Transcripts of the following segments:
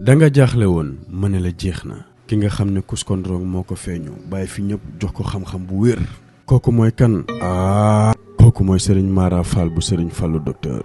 da nga jaaxle woon ma ne la jeex na ki nga xam ne Kuskondorong moo ko feeñu bàyyi fi ñëpp jox ko xam-xam bu wér kooku mooy kan kooku mooy Serigne Mara Fall bu Serigne Fallou docteur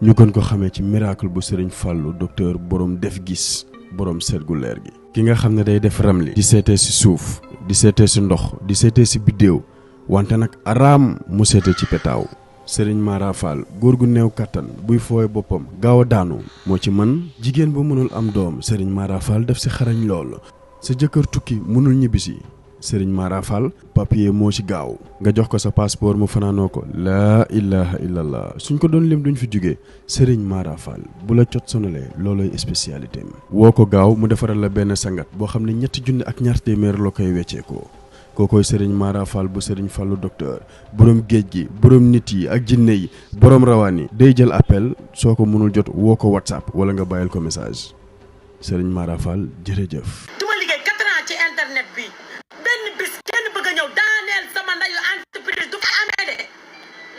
ñu gën ko xamee ci miracle bu Serigne Fallou docteur borom def gis borom seet gu leer gi ki nga xam ne day def ramli di seetee si suuf di seetee si ndox di seetee si biddéew wante nag araam mu seetee ci petaaw Serigne Mara Fall góor gu néew kattan buy fooy boppam gaaw a daanu moo ci mën jigéen bu mënul am doom Serigne Mara Fall def si xarañ lool sa jëkkër tukki mënul ñibbisi Serigne Mara Fall papier moo ci gaaw nga jox ko sa passeport mu fanaanoo ko laa ilaha illallah suñ ko doon lim duñ fi jógee Serigne Mara Fall bu la cot sonalee looloy spécialité mi woo ko gaaw mu defaral la benn sangat boo xam ne 3 junni ak ñaar téeméer la koy wecceekoo kookoy Serigne Mara Fall bu Serigne Fallou docteur borom géej gi borom nit yi ak jinne yi borom rawaan yi day jël appel soo ko mënul jot woo ko WhatsApp wala nga bàyyil ko message Serigne Mara Fall jërëjëf. duma liggéey 4 ans ci internet bi benn bis kenn bëgg a ñëw daaneel sama ndayu entreprise du fi amee de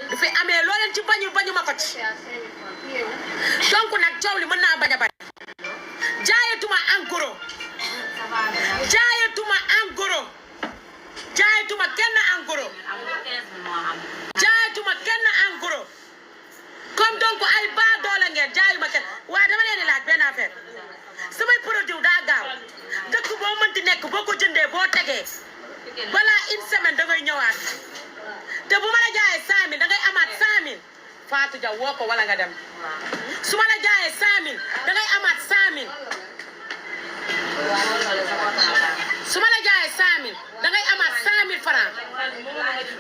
du fi amee loo leen ci bañu ma ko ci donc nag coow li mën naa bañ a bañ jaayatuma en gros jaayatuma kenn en gros comme donc ay baa doole ngeen jaayuma kenn waaye dama leen di laaj benn affaire samay produit daa gaaw dëkk boo mënti nekk boo ko jëndee boo tegee balaa 1 semaine da ngay ñëwaat te bu ma la jaayee 100000 da ngay amaat 100000 Fatou Dia woo ko wala nga dem su ma la jaayee 100000 da ngay amaat 100000 su ma la jaayee 100000 da ngay amaat 100000 francs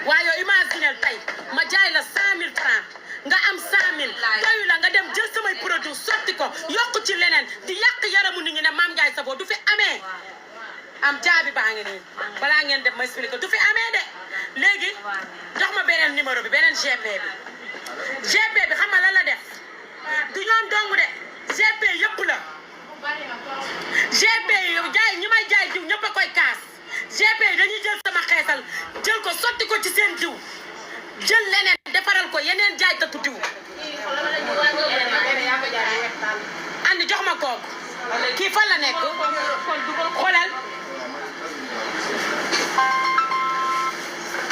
waaye yow imaginel tey ma jaay la 100000 francs nga am 100000 doyu la nga dem jël samay produit sotti ko yokk ci leneen di yàq yaramu nit ñi ne Mame Ndiaye Savon du fi amee am jaabi baa ngi nii balaa ngeen dem ma expliqué du fi amee de léegi jox ma beneen numéro bi beneen GP bi xam nga lan la def du ñoom dong de GP yëpp la GP yow jaay ñi may jaay diw ñëpp a koy kaas GP dañuy jël sama xeesal jël ko sotti ko ci seen diw jël leneen defaral ko yeneen jaay tatu diw andi jox ma kooku kii fan la nekk xoolal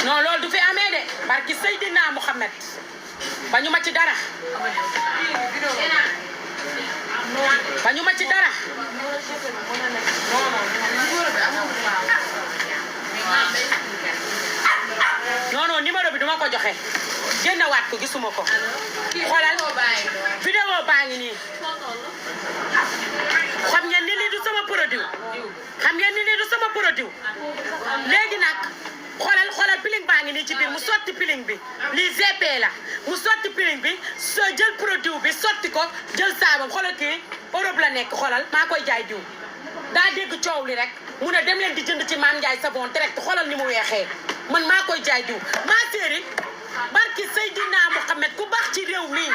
non loolu du fi amee de barki Seydina Mouhamed bañu ma ci dara non numéro bi duma ko joxe génnewaat ko gisuma ko xoolal vidéo baa ngi nii xam ngeen ni lii du sama produit léegi nag xoolal piling baa ngi nii ci biir mu sotti piling bi lii GP la mu sotti piling bi so jël produit bi sotti ko jël saabam xoolal kii Europe la nekk xoolal maa koy jaay diw daa dégg coow li rek mu ne dem leen di jënd ci Mame Ndiaye Savon direct xoolal ni mu weexee man maa koy jaay diw maa séeri barki Seydina Mouhamed ku baax ci réew mi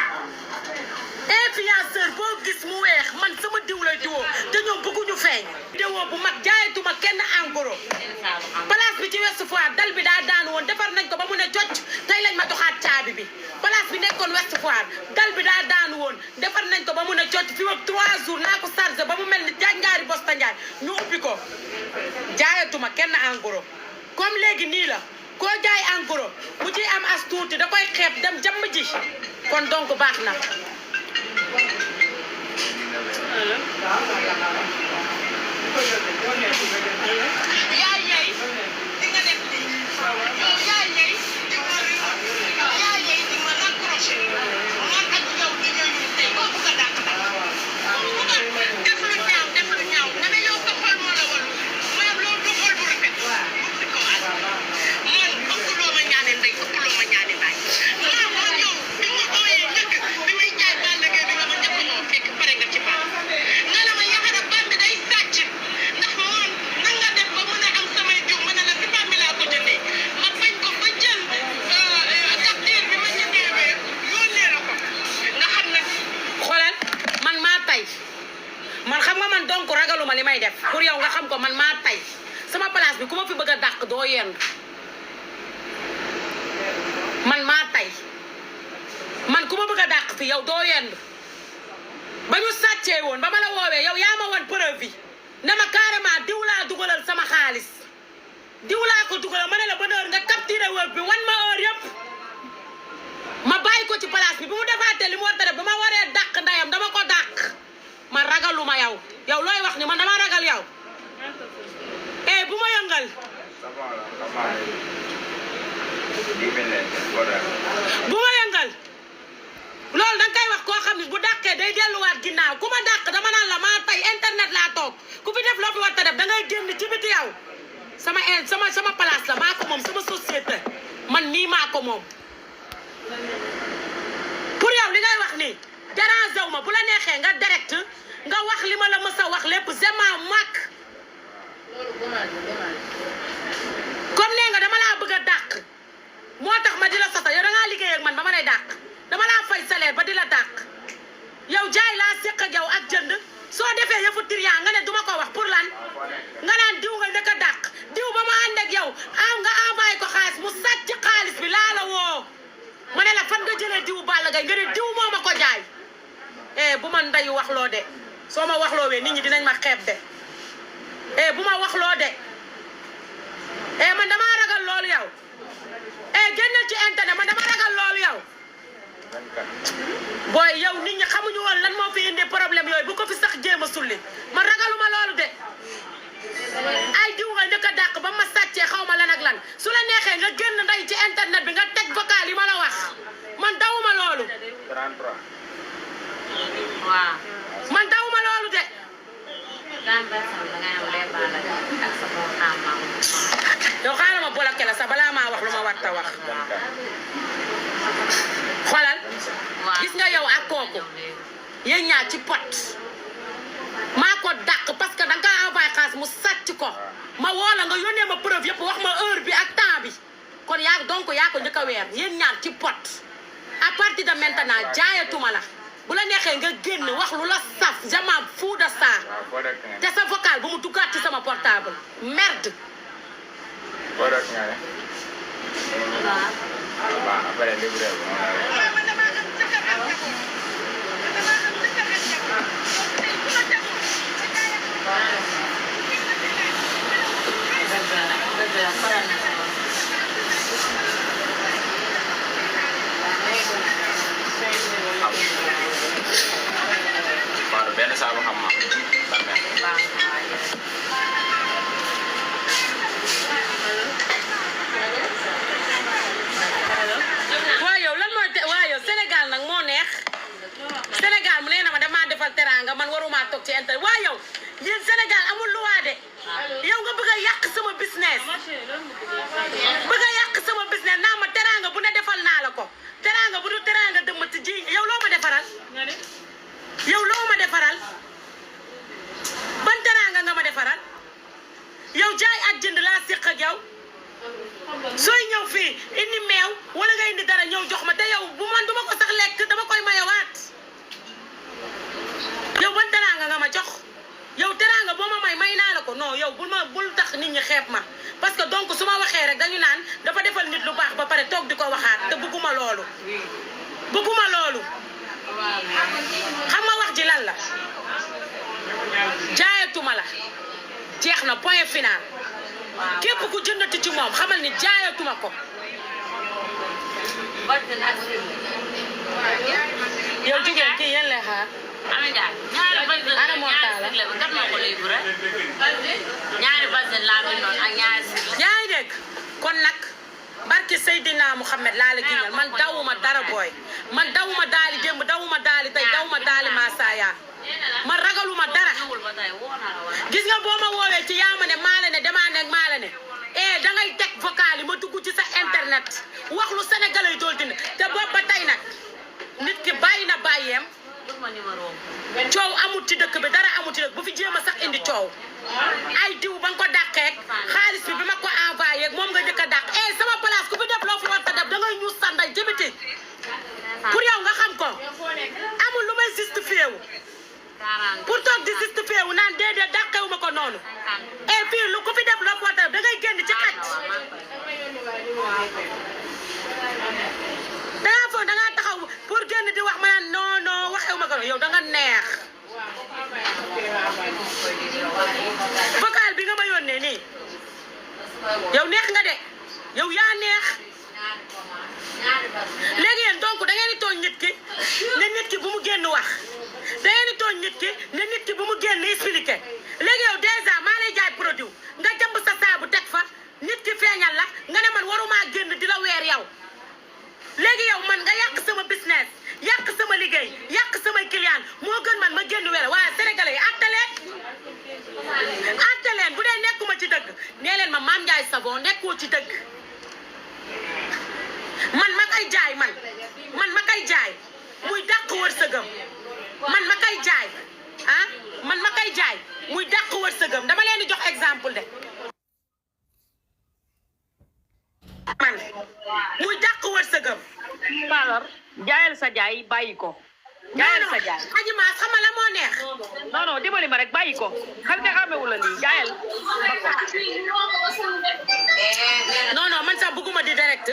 influenceur boo gis mu weex man sama diw lay diwoo te ñoom bëgguñu feeñ diwoo bu mag jaayatuma kenn en gros place bi ci Ouest Foire dal bi daa daanu woon defar nañ ko ba mu ne cocc tey lañ ma doxaat caabi bi place bi nekkoon Ouest Foire dal bi daa daanu woon defar nañ ko ba mu ne cocc fi ak 3 jours naa ko chargé ba mu mel ni jangaari Bosta Njaay ñu ubbi ko jaayatuma kenn en gros comme léegi nii la koo jaay en gros mu ciy am as tuuti da koy xeeb dem jàmm ji kon donc baax na li may def pour yow nga xam ko man maa tay sama place bi ku ma fi bëgg a dàq doo yendu man maa tay man ku ma bëgg a dàq fi yow doo yendu ba ñu sàccee woon ba ma la woowee yow yaa ma woon ne ma carrément diw laa dugalal sama xaalis diw laa ko dugalal ma ne la ban heure nga capturé web bi wan ma heure yëpp ma bàyyi ko ci place bi bu mu defaatee li mu war a def ba ma waree dàq ndeyam dama ko dàq ma ragaluma yow looy wax ni man dama ragal yow bu ma yëngal bu ma yëngal loolu danga koy wax koo xam ne bu dàqee day delluwaat ginnaaw ku ma dàq dama naan la maa tey internet laa toog ku fi def loo fi war a def da ngay génn ci biti yow sama place la maa ko moom sama société man nii maa ko moom pour yow li ngay wax nii dérange wu ma bu la neexee nga direct nga wax li ma la mës a wax lépp vraiment mag comme nee nga dama laa bëgg a dàq moo tax ma di la sota yow da ngaa liggéey ak man ba ma lay dàq dama laa fay salaire ba di la dàq yow jaay laa seq ak yow ak jënd soo defee yëfu trian nga ne duma ko wax pour lan nga naan diw nga njëkk a dàq diw ba ma ànd ak yow nga envoyé ko xaalis mu sàcc xaalis bi laa la woo ma ne la fan nga jëlee diw Balla Gaye nga ne diw moo ma ko jaay bu ma ndeyu wax loo de soo ma wax loo wee nit ñi dinañ ma xeeb de bu ma wax loo de man dama ragal loolu yow génnal ci internet man dama ragal loolu yow booy yow nit ñi xamuñu woon lan moo fi indi problème yooyu bu ko fi sax jéem a sulli man ragaluma loolu de ay diw nga njëkk a dàq ba ma sàccee xaw ma lan ak lan su la neexee nga génn ndey ci internet bi nga teg vocal yi ma la wax man dawuma loolu waaw man dawuma loolu de yow xaaral ma bloqué la sax balaa maa wax lu ma war ta wax xoolal gis nga yow ak kooku yéen ñaar ci pot maa ko dàq parce que da nga envoyé xaalis mu sàcc ko ma woo la nga yónnee ma preuve yëpp wax ma heure bi ak temps bi kon yaa ko njëkk a weer yéen ñaar ci pot à partir de maintenant jaayatuma la bu la neexee nga génn wax lu la saf jamaa fou de ça te sa vocal bu mu duggaat ci sama portable merde. benn saabu xam ma waaw yow lan mooy waaw yow Sénégal nag moo neex Sénégal mu nee na ma damaa defal teranga man waruma toog ci internet waaw yow yéen Sénégal amul loi de yow nga bëgg a yàq sama business naa ma teranga bu ne defal naa la ko teranga bu du teranga dëmmati ji yow loo ma defaral yow loo ma defaral ban teranga nga ma defaral yow jaay ak jënd laa séq ak yow sooy ñëw fii indi meew wala nga indi dara ñëw jox ma te yow bu man duma ko sax lekk dama koy mayewaat yow ban teranga nga ma jox yow teranga boo ma may naa la ko non yow bul tax nit ñi xeeb ma parce que donc su ma waxee rek dañu naan dafa defal nit lu baax ba pare toog di ko waxaat te bëgguma loolu xam nga wax ji lan la jaayatuma la jeex na point final képp ku jëndati ci moom xamal ni jaayatuma ko yow jigéen kii yéen lay xaar ana moo taala yaa ngi dégg kon nag barki Seydina Mouhamed laa la giñal man dawuma dara booy man dawuma daali démb dawuma daali tey dawuma daali maasaya man ragaluma dara gis nga boo ma woowee ci yaa ma ne maa la ne damaa nekk maa la ne dangay teg vocal yi ma dugg ci sa internet wax lu Sénégalais yi dool dina te boobu ba tey nag nit ki bàyyi na bàyyeem coow amut ci dëkk bi dara amut ci dëkk bu fi jéem a sax indi coow ay diw ba nga ko dàqeek xaalis bi ma ko envoyé moom nga njëkk a dàq sama place ku fi def loo fi war a def da ngay ñuus sanday jëbiti pour yow nga xam ko amul lu may justifié wu pour toog di justifié wu naan déedéet dàqewu ma ko noonu fii lu ku fi def loo fi war a def da ngay génn ci xaj dangaa foog dangaa taxaw pour génn di wax ma naan non waxewu ma ko yow da nga neex vocal bi nga ma yónnee nii yow neex nga de yow yaa neex léegi yéen donc da ngeen di tooñ nit ki ne nit ki bu mu génn wax da ngeen di tooñ nit ki ne nit ki bu mu génn expliqué léegi yow dèjà maa lay jaay produit nga jëmb sa saabu teg fa nit ki feeñal la nga ne man waruma génn di la weer yow léegi yow man nga yàq sama business yàq sama liggéey yàq samay client moo gën man ma génn weer waaye sénégalais yi atte leen bu dee nekkuma ci dëgg nee leen ma Mame Ndiaye Savon nekkoo ci dëgg man ma koy jaay man ma koy jaay muy dàq wërsëgam man ma koy jaay man ma koy jaay muy dàq wërsëgam dama leen di jox exemple de man muy dàq wërsëgam alors jaayal sa jaay bàyyi ko jaayal sa jaay aji ma xama la moo neex non dimbali ma rek bàyyi ko xam ne xamewu la lii jaayal non man sax bëgguma di direct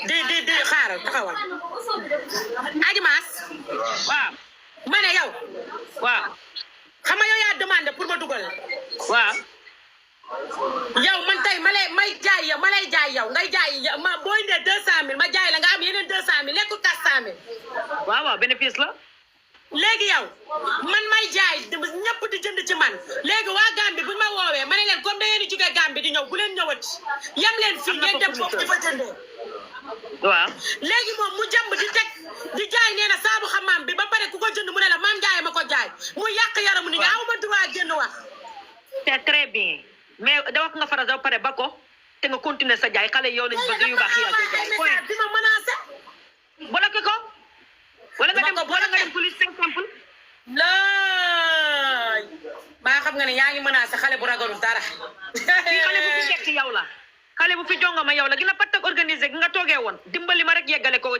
di xaaral taxawal aji maas waaw ma ne yow waaw xam nga yow yaa demandé pour ma dugal waaw yow man tey ma lay jaay yow ngay jaay ma boo indee 200 000 ma jaay la nga am yeneen 200 000 nekkul 400 000 waaw bénéfice la léegi yow man may jaay ñëpp di jënd ci man léegi waa Gambie buñ ma woowee ma ne leen comme da ngeen di jógee Gambie di ñëw bu leen ñëwati yam leen fii ngeen dem foofu di fa jëndee waaw léegi moom mu jàmb di jaay nee na saabu xamaam bi ba pare ku ko jënd mu ne la Mame Ndiaye ma ko jaay mu yàq yaramu nit ñi aw ma droit génn wax c'est très bien mais da wax nga faral ba pare ba ko te nga continuer sa jaay xale yow lañ bëgg yu baax yi ak jaay point bi ma menacé bloqué ko wala nga dem police 5 simple laay maa xam nga ne yaa ngi menacé xale bu ragalul dara fii xale bu fi fekk yow la xale bu fi jonga ma yow la gina patak organisé gi nga toogee woon dimbali ma rek yeggale ko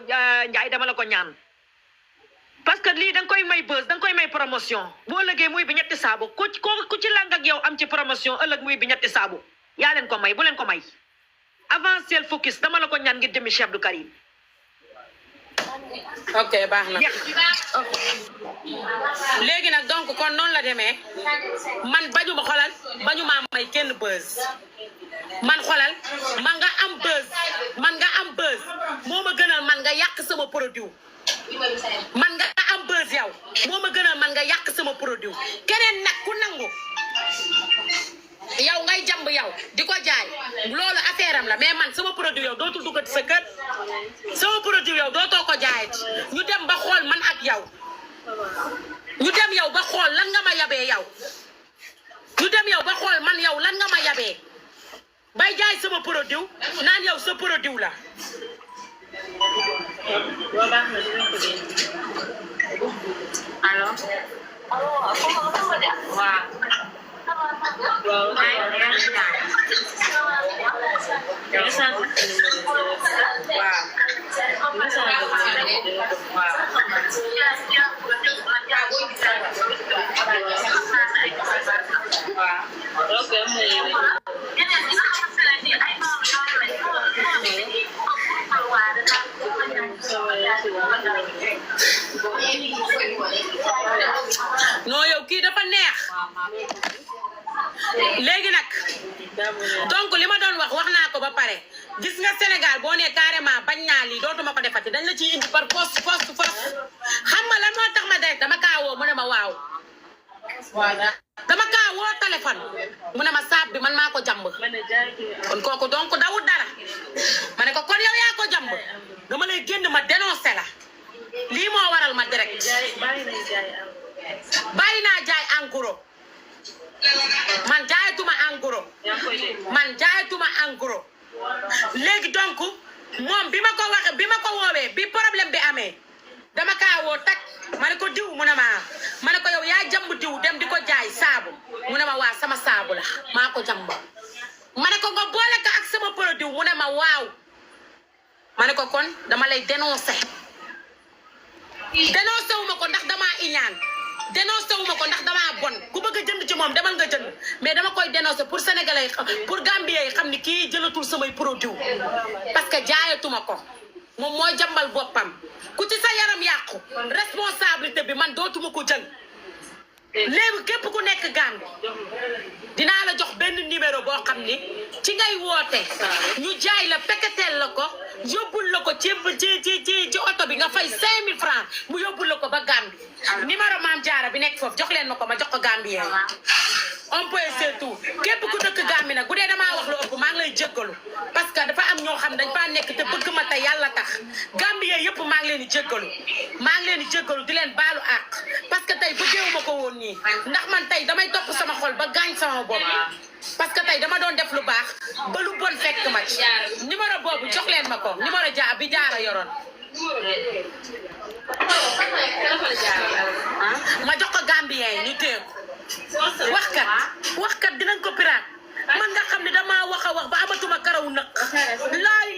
Njaay dama la ko ñaan parce que lii danga koy may buzz danga koy may promotion boo ëllëgee muy bi ñetti saabu ku ci lang ak yow am ci promotion ëllëg muy bi ñetti saabu yaa leen ko may bu leen ko may avancel focus dama la ko ñaan ngir jëmi Cheikh Abdou Karim ok baax na léegi nag donc kon noonu la demee man bañu maa may kenn buzz man xolal man nga am buzz moo ma gënal man nga yàq sama produit man nga am buzz yow moo ma gënal man nga yàq sama produit keneen nag ku nangu yow ngay jàmb yow di ko jaay loolu affaire am la mais man sama produit yow dootul duggati sa kër sama produit yow dootoo ko jaayati ñu dem ba xool man ak yow ñu dem yow ba xool lan nga ma yabee yow ñu dem yow ba xool man yow lan nga ma yabee bay jaay sama produit naan yow sa produit la allo waaw non yow kii dafa neex léegi nag donc li ma doon wax naa ko ba pare gis nga Sénégal boo nee carrément bañ naa lii dootuma ko defati dañ la ciy indi par force xam nga lan moo tax ma direct dama kaa woo mu ne ma waaw dama kaa woo téléphone mu ne ma saab bi man maa ko jàmb kon kooku donc dawut dara ma ne ko kon yow yaa ko jàmb dama lay génn ma dénoncé la lii moo waral ma direct bàyyi naa jaay en gros man jaayatuma en gros léegi donc moom bi ma ko woowee bi problème bi amee dama kaa woo tak ma ne ko diw mu ne ma ne ko yow yaa jàmb diw dem di ko jaay saabu mu ne ma waa sama saabu la maa ko jàmb ma ne ko nga boole ko ak sama produit mu ne ma waaw ma ne ko kon dama lay dénoncer wu ma ko ndax damaa iñaan dénoncé wu ma ko ndax damaa bon ku bëgg a jënd ci moom demal nga jënd mais dama koy dénoncé pour sénégalais pour gambien yi xam ni kii jëlatul samay produit parce que jaayatuma ko moom moo jàmbal boppam ku ci sa yaram yàqu responsabilité bi man dootuma ko jël léegi képp ku nekk Gambie boo xam ni ci ngay woote ñu jaay la peketeel la ko yóbbul la ko ci oto bi nga fay 5000 francs mu yóbbul la ko ba Gambie numéro Maam Jaara bi nekk foofu jox leen ma ko ma jox ko Gambien on peut c'est tout képp ku dëkk Gambie nag bu dee damaa wax lu ëpp maa ngi lay jéggalu parce que dafa am ñoo xam dañ faa nekk te bëgg ma te yàlla tax Gambien yëpp maa ngi leen di jéggalu di leen baalu àq parce que tey bëggeewuma ko woon nii ndax man tey damay topp sama xol ba gaañ sama bopp parce que tey dama doon def lu baax ba lu bon fekk ma ci numéro boobu jox leen ma ko numéro bi Jaara yoroon ma jox ko Gambien yi ñu téye ko waxkat dinañ ko pirate man nga xam ne damaa wax a wax ba amatuma karaw nag laay